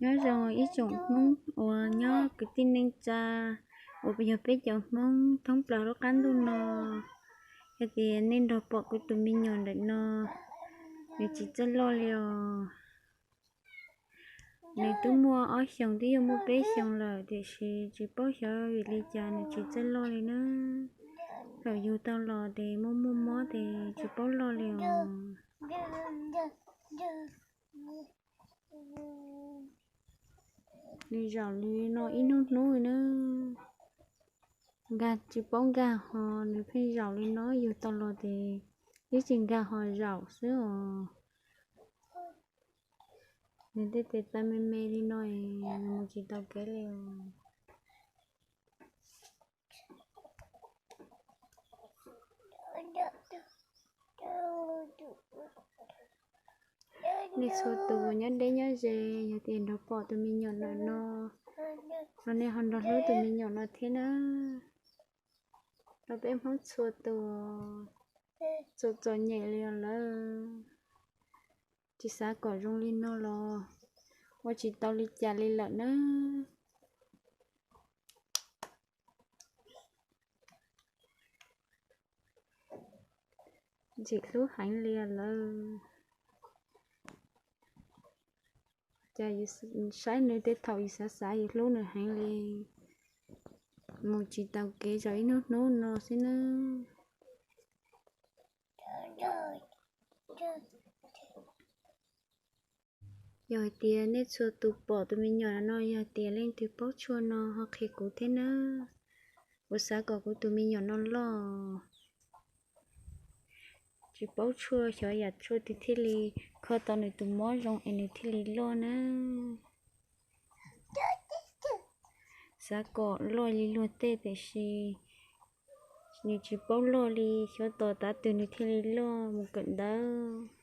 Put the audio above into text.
Nyob zoo ib tsoom Hmoob uas nyob kwv tij neej tsa uas yog peb cov Hmoob thoob plaws lub qab ntuj no. Yog tias nej nrog pom kuv tus me nyuam ntawm no, nws tsis txawj loj li os. Nws twb muaj ob xyoos twb yuav muaj peb xyoos lawm tiam sis tsis paub xyov vim li cas nws tsis txawj loj li na. Thaum yug tau los ces muaj muaj mob ces tsis paub loj li os. Nws zaum li no ib hnub hnub li na. Nkag tsis paub nkag ho nws pheej zaum li no, yug tau los ces twb tsis nkag ho zaum xwb os. Nws tej tes taw me me li no es nws mus tsis tau kev li os. Nej txhua tus nyob deb nyob ze, yog tias nrog pom tus me nyuam ntawm no, los nej ho nrog hlub tus me nyuam no thiab na. Los peb Hmoob txhua tus txom txom nyem li os lawm, tsis xav kom zoo li no los ua tsis tau li cas li lawm na. Ntxim hlub heev li lawm. Cas yus saib nws tej thaum yus xav xav yus hlub nws heev li. Mus tsis tau kev tau ib hnub hnub no xwb nawb. Yog hais tias nej txhua tus pom tus me nyuam no, yog tias leej twg paub tshuaj no ho qhia kuv thiab nawb. Kuv xav kom kuv tus me nyuam no loj. Tsis paub tshuaj, xyov yam tshuaj twg thiaj li kho tau nws tus mob zoo es nws thiaj li loj na. Xav kom loj li luag tej tiam sis nws tsis paub loj li, xyov tos tav twg nws thiaj li loj mus kawm ntawv.